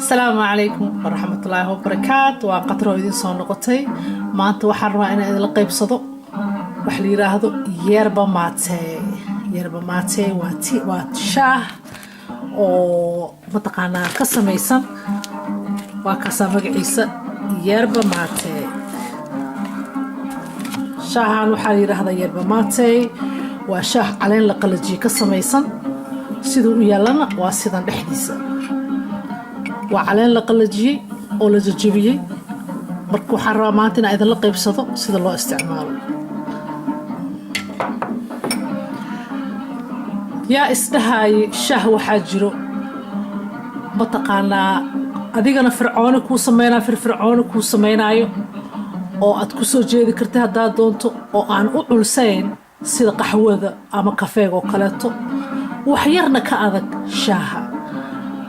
Asalaamu calaykum waraxmatullaahi wabarakaat. Waa Qatro idiin soo noqotay. Maanta waxaan rabaa inaan idinla qaybsado wax la yiraahdo yerba mate. Yerba mate waa tea, waa shaah oo mataqaanaa ka samaysan, waa kaasaa magaciisa, yerba mate. Shaahan waxaa la yidhaahdaa yerba mate, waa shaah caleen la qalajiyey ka samaysan. Siduu u yaallana waa sidan dhexdiisa, waa caleen la qalajiyey oo la jajabiyey. Marka waxaan rabaa maanta inaan idinla qaybsado sida loo isticmaalo. Yaa isdhahaayay shaah waxaa jiro mataqaanaa adigana fircooni kuu sameynaayo, firfircooni kuu sameynaayo, oo aad ku soo jeedi karta haddaad doonto, oo aan u culsayn sida qaxwada ama kafeega oo kaleeto, wax yarna ka adag shaaha,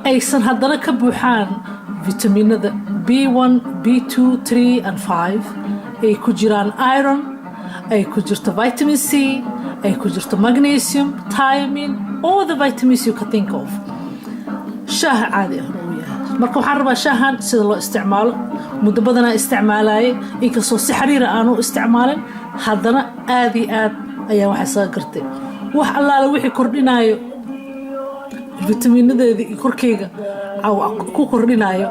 aysan haddana ka buuxaan vitaminada B1, B2, 3 and 5, ay ku jiraan iron, ay ku jirto vitamin C, ay ku jirto magnesium, thiamine, all the vitamins you can think of. Shaaha caadi ahna uu yahay. Marka waxaan rabaa shaahan sida loo isticmaalo. Muddo badanaa isticmaalayay, inkastoo si xiriira aanu isticmaalin, haddana aad iyo aad ayaa waxa isaga gartay. Wax allaale wixii kordhinaayo vitaminadeedii iyo korkeyga ku kordhinayo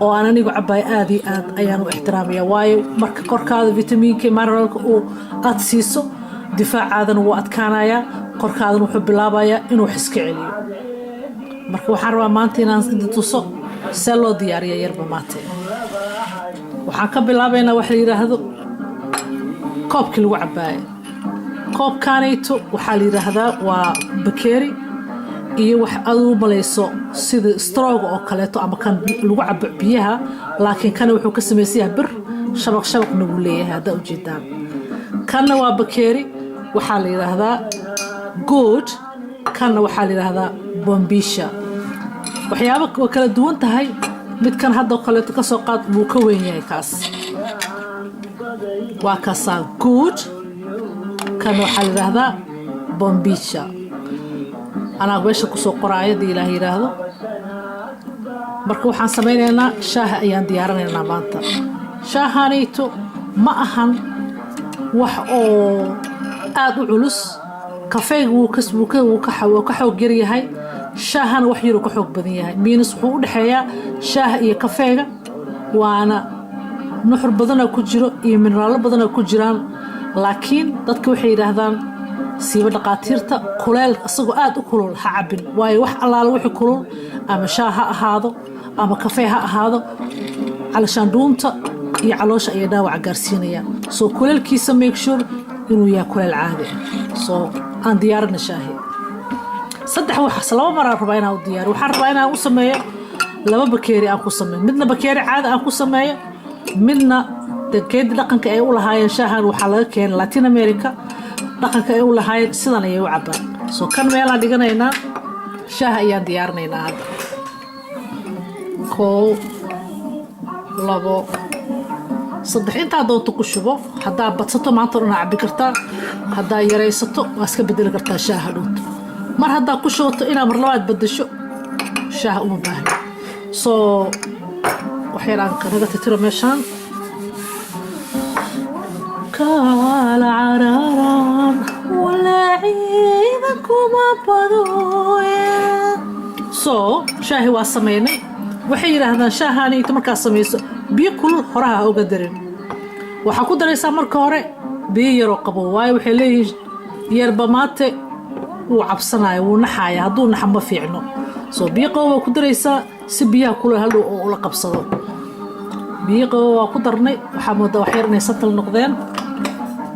oo aan anigu cabayo, aad iyo aad ayaan u ixtiraamaya. Waayo, marka korkaada vitamiinka, mineralka uu aad siiso, difaacaadana wuu adkaanayaa, korkaadana wuxuu bilaabayaa inuu wax iska celiyo. Marka waxaan rabaa maanta inaan idin tuso see loo diyaariya yerba mate. Waxaan ka bilaabaynaa wax la yidhaahdo koobkii lagu cabaayo. Koobkaanayto waxaa la yidhaahdaa waa bakeeri iyo wax aad u malayso sida strawga oo kaleeto ama kan lagu cabo biyaha, laakiin kana wuxuu ka samaysan yahay bir, shabaq shabaqna wuu leeyahay haddaa ujeedaan. Kanna waa bakeeri, waxaa la yidhaahdaa gourd. Kanna waxaa la yidhaahdaa bombisha. Waxyaaba waa kala duwan tahay. Midkan hadda kaleeto kasoo qaad, wuu ka weyn yahay kaas, waa kaasaa gourd. Kanna waxaa la yidhaahdaa bombisha. Anaa meesha kusoo qoraaya haddii Ilaah yidhaahdo. Marka waxaan samaynaynaa shaaha ayaan diyaarinaynaa maanta. Shaahanayto ma ahan wax oo aada u culus. Kafeyga wuu ka xoog yaryahay, shaahana wax yaruu ka xoog badan yahay. Miinus wuxuu u dhexeeyaa shaaha iyo kafeega, waana nuxur badanaa ku jiro iyo mineraallo badanaa ku jiraan. Laakiin dadka waxay yidhaahdaan, siiba dhaqaatiirta, kuleel isagoo aada u kulul ha cabin. Waayo, wax allaala wixii kulul, ama shaah ha ahaado ama kafee ha ahaado, calashaan dhuunta iyo caloosha ayay dhaawaca gaarsiinayaan. Soo kuleelkiisa make sure inuu yahay kuleel caadi ah. Soo aan diyaarina shaahi. Saddex wax, laba maraan rabaa inaan u diyaariyo. Waxaan rabaa inaan u sameeyo laba bakeeri aan ku sameeyo, midna bakeeri caadi aan ku sameeyo, midna geedi dhaqanka ay u lahaayeen. Shaahan waxaa laga keenay Latin America. Dhaqanka ay u lahaayeen sidan ayay u cabaan. Soo kan meelaan dhiganaynaa, shaaha ayaan diyaarinaynaa hadda. Koow, labo, saddex, intaa doonto ku shubo. Haddaa badsato, maanta o dhan aa cabbi kartaa. Haddaa yaraysato, waa iska bedeli kartaa shaaha dhowto. Mar haddaa ku shubato, inaad mar labaad bedasho shaaha uma baahni. Soo waxyar aan naga titiro meeshaan kala cararan walaa ciidan kuma bado. Soo shaahi waa sameynay. Waxay yidhaahdaan shaahaani inta markaa samayso, biyo kulul horaha ha uga darin. Waxaa ku daraysaa marka hore biyo yaroo qabo. Waayo, waxay leeyihiin yerba mate wuu cabsanaya, wuu naxaya. Hadduu naxa ma fiicno. Soo biyo qabo waa ku daraysaa si biyaha kulul hadhow oo ula qabsado. Biyo qabo waa ku darnay. Waxaa moodaa wax yar inay satal noqdeen.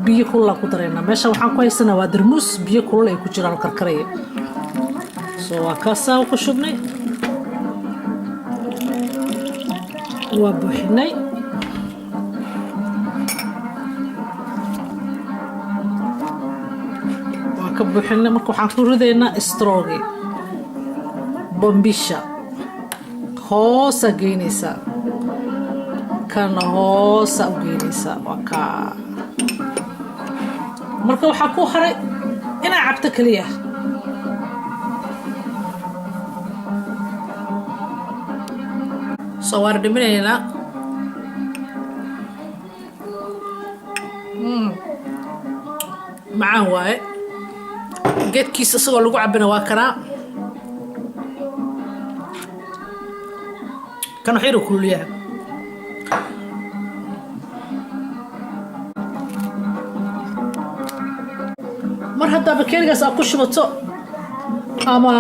Biyo kululaan ku daraynaa. Meesha waxaan ku haysanaa waa darmuus biyo kulul ay ku jiraan oo karkaraya. Soo waa kaasaa ku shubnay, waa buuxinay. Waa ka buuxinay. Marka waxaan ku ridaynaa strawgi bombisha. Hoosaa geynaysaa, kana hoosaa u geynaysaa. Waa kaa. Marka waxaa ku haray inaa cabto keliya. So waan dhiminaynaa. Macaan waaye. Geedkiisa isagoo lagu cabina waa kanaa. Kan waxyar uu kulul yahay. Mar haddaa bakeerigaas aad ku shubato ama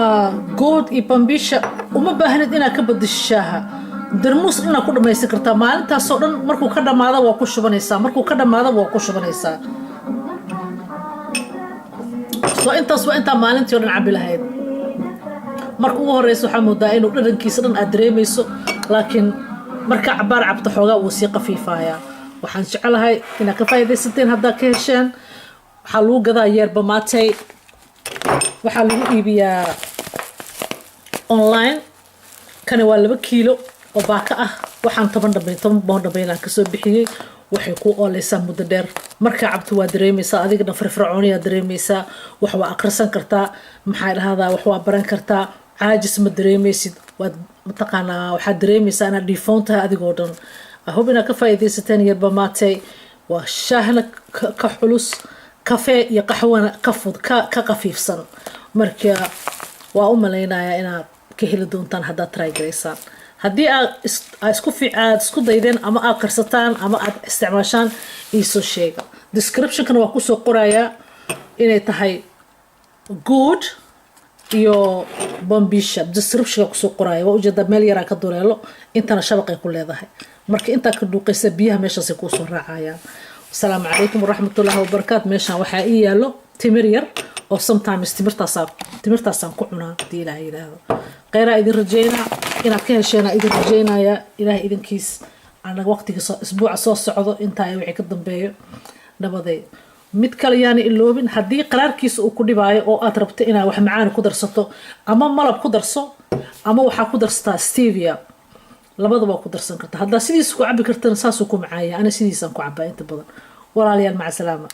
good iyo bambisha, uma baahnid inaad ka badisho shaaha. Darmuus inaad ku dhamaysan kartaa maalintaasoo dhan. Markuu ka dhamaada waa ku shubanaysaa, markuu ka dhamaada waa ku shubanaysaa. So intaas waa intaa maalintii o dhan cabi lahayd. Marka ugu horeysa waxaa moodaa inuu dhadhankiisa dhan aad dareemayso, laakiin markaa cabaar cabto xoogaa wuu sii qafiifayaa. Waxaan jecelahay inaad ka faa'iidaysateen. Haddaa ka hesheen, waxaa lagu gadaa yerba mate, waxaa lagu iibiyaa online. Kani waa 2 kiilo oo baaka ah. Waxaan 10 dhamay, 10 boon dhamaynaan kasoo bixiyey. Waxay ku ooleysaa muddo dheer. Markaa cabto waa dareemaysaa adiga dhan firfircooniyaa dareemaysaa. Wax waa akhrisan kartaa, maxaa dhahdaa, wax waa baran kartaa, caajis ma dareemaysid. Waad mataqaanaa, waxaad dareemaysaa inaad dhiifoon tahay adigoo dhan. I hope inaad ka faa'iidaysateen. Yerba mate waa shaahna ka culus, kafee iyo qaxwana ka fud ka qafiifsan. Marka waa u malaynayaa inaad ka heli doontaan haddaad try garaysaan. Haddii aad isku aad isku daydeen ama aad karsataan ama aad isticmaashaan, iisoo sheega. Descriptionkana waa kusoo qorayaa inay tahay good iyo bombisha. Descriptionka kusoo qoraya. Waa ujeedaa, meel yaraa ka duleelo, intana shabaqay ku leedahay. Marka intaa ka dhuuqaysa, biyaha meeshaasay kuusoo raacayaan. Asalaamu calaykum waraxmatullaahi wabarakaat. Meeshaan waxaa ii yaalo timir yar oo sometimes timirtaasaan ku cunaa. Hadii Ilaah yidhaahdo, kheyraa idin rajeynaa, inaad ka hesheenaa idin rajeynaya. Ilaah idinkiis, anaga waqtiga isbuuca soo socdo intaa wixii ka dambeeyo nabaday. Mid kale yaana iloobin: haddii qaraarkiisa uu ku dhibaayo oo aad rabto inaad wax macaan ku darsato, ama malab ku darso ama waxaa ku darsataa stevia, labadaba waa ku darsan karta. Haddaa sidiisa ku cabi kartana saasuu ku macaanya. Ana sidiisaan ku cabaa inta badan. Walaalayaal, maca salaama.